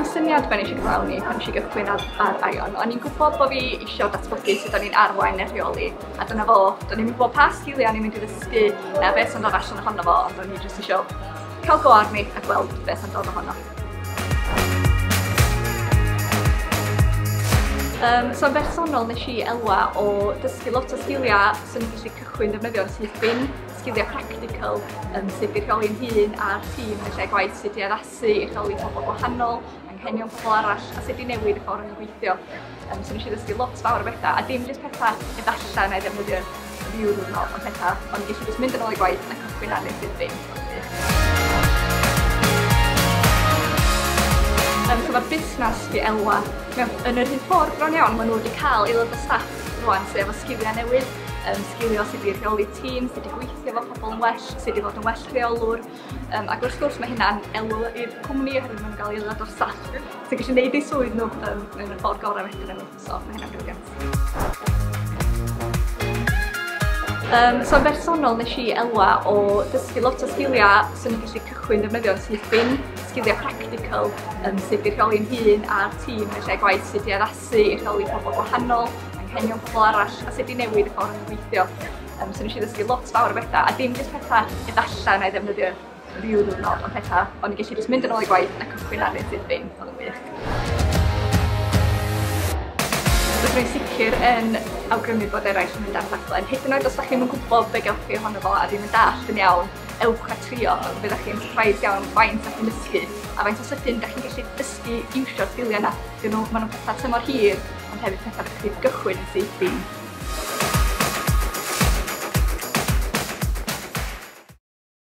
syniad be nes i gyflawni pan nes i gychwyn ar ION. O'n i'n gwybod bod fi eisiau datblygu sut o'n i'n arwain neu rheoli, a dyna fo. Do'n i'n gwybod pa sgiliau o'n i'n mynd i ddysgu na beth sy'n dod allan ohono fo, ond o'n i jyst eisiau cael go arni a gweld beth sy'n dod ohono. So yn bersonol nes i elwa o dysgu lot o sgiliau sy'n i'n gallu cychwyn defnyddio yn syth bin, sgiliau practical, sut i rheoli'n hun a'r tîm yn y lle gwaith, sut i addasu i rheoli pobl gwahanol, anghenion pobl arall, a sut i newid y ffordd o'n i'n gweithio. So nes i ddysgu lot fawr o bethau, a dim jyst pethau efallai na i ddefnyddio ryw ddiwrnod, ond pethau o'n i'n gallu jyst mynd yn ôl i gwaith a cychwyn arni syth bin. So mae'r busnes di elwa yn yr un ffordd bron iawn, maen nhw wedi cael aelod o staff rwan sydd efo sgiliau newydd, sgiliau sydd wedi rheoli tîm, sydd wedi gweithio efo pobl yn well, sydd wedi fod yn well rheolwr, ac wrth gwrs mae hynna'n elw i'r cwmni oherwydd maen nhw'n cael aelod o'r staff sy'n gallu gwneud eu swydd nhw mewn y ffordd gorau fedryn nhw, so mae hynna'n brilliant. So yn bersonol nes i elwa o dysgu lot o sgiliau sy'n i'n gallu cychwyn defnyddio yn syth bin, sgiliau practical, sut i rheoli'n hun a'r tîm yn y lle gwaith, sut i addasu i rheoli pobl gwahanol, anghenion pobl arall, a sut i newid y ffordd o'n i'n gweithio. So nes i ddysgu lot fawr o bethau, a dim jyst pethau efallai na i ddefnyddio ryw ddiwrnod, ond pethau o'n i'n gallu jyst mynd yn ôl i gwaith a cychwyn arni syth bin, oedd yn wych. Rwy'n sicr yn awgrymu bod eraill yn mynd ar rhaglen. Hyd yn oed os da chi'm yn gwybod be gewch chi ohono fo a ddim yn dallt yn iawn, ewch a trio. Fyddwch chi'n surprised iawn faint da chi'n dysgu a faint o sydyn da chi'n gallu dysgu iwsio'r sgiliau yna. Maen nhw'n pethau tymor hir, ond hefyd pethau da chi'n gychwyn yn syth bin.